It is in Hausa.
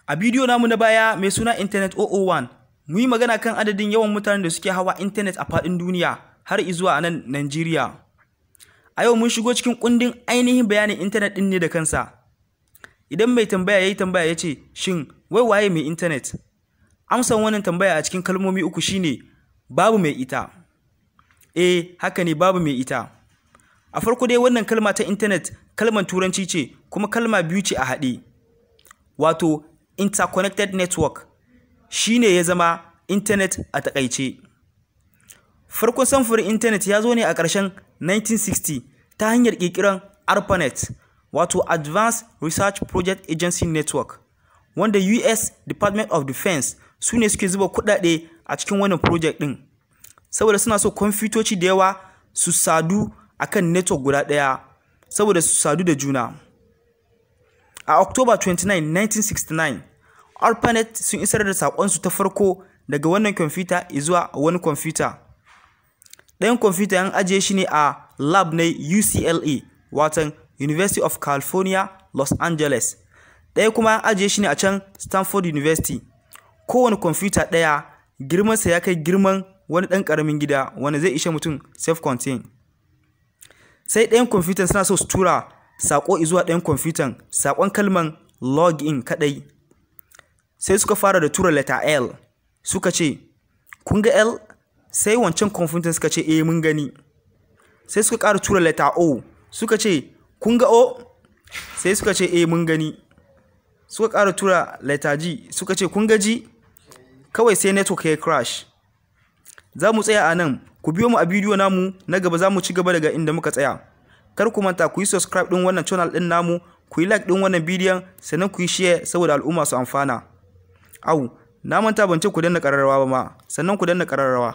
A bidiyo namu na baya mai suna Internet 001, mu yi magana kan adadin yawan mutanen da suke hawa intanet a faɗin duniya har izuwa nan Najeriya. A yau mun shigo cikin kundin ainihin bayanin intanet ɗin ne da kansa. Idan mai tambaya ya yi tambaya ya ce, shin wai waye mai intanet? Amsan wannan tambaya a cikin kalmomi uku shine babu mai ita. Eh, haka ne, babu mai ita. A farko dai, wannan kalma ta intanet kalmar Turanci ce, kuma kalma biyu ce a haɗe. Wato interconnected network shine ya zama intanet a taƙaice. Farkon samfurin intanet ya zo ne a ƙarshen 1960 ta hanyar ƙirƙirar ARPANET, wato Advanced Research Project Agency Network, wanda US Department of Defense su ne suke zuba kuɗaɗe a cikin wannan project ɗin, saboda suna so kwamfutoci da yawa su sadu akan network guda ɗaya saboda su sadu da juna. A October 29, 1969, ARPANET sun isar da saƙonsu ta farko daga wannan kwamfuta zuwa wani kwamfuta. Ɗayan kwamfuta an ajiye shi ne a lab na UCLA, watan University of California, Los Angeles. Ɗaya kuma an ajiye shi ne a can Stanford University. Kowane kwamfuta ɗaya girmansa ya kai girman wani ɗan ƙaramin gida wanda zai ishe mutum self-contained. Sai ɗayan kwamfutan suna so su tura saƙo zuwa ɗayan kwamfutan, saƙon kalman login kaɗai. Sai suka fara da tura letter L. Suka ce, "Kun ga L?" Sai wancan kwamfutan suka ce, "Eh, mun gani." Sai suka ƙara tura letter O. Suka ce, "Kun ga O?" Sai suka ce, "Eh, mun gani." Suka ƙara tura letter G. Suka ce, "Kun ga G?" Kawai sai network ya crash. Za mu tsaya a nan. Ku biyo mu a bidiyo namu na gaba, za mu ci gaba daga inda muka tsaya. Kar ku manta ku yi subscribe ɗin wannan channel ɗin namu, ku yi like ɗin wannan bidiyon, sannan ku yi share saboda al'umma su amfana. Au, na manta ban ce ku danna ƙararrawa ba ma, sannan ku danna ƙararrawa.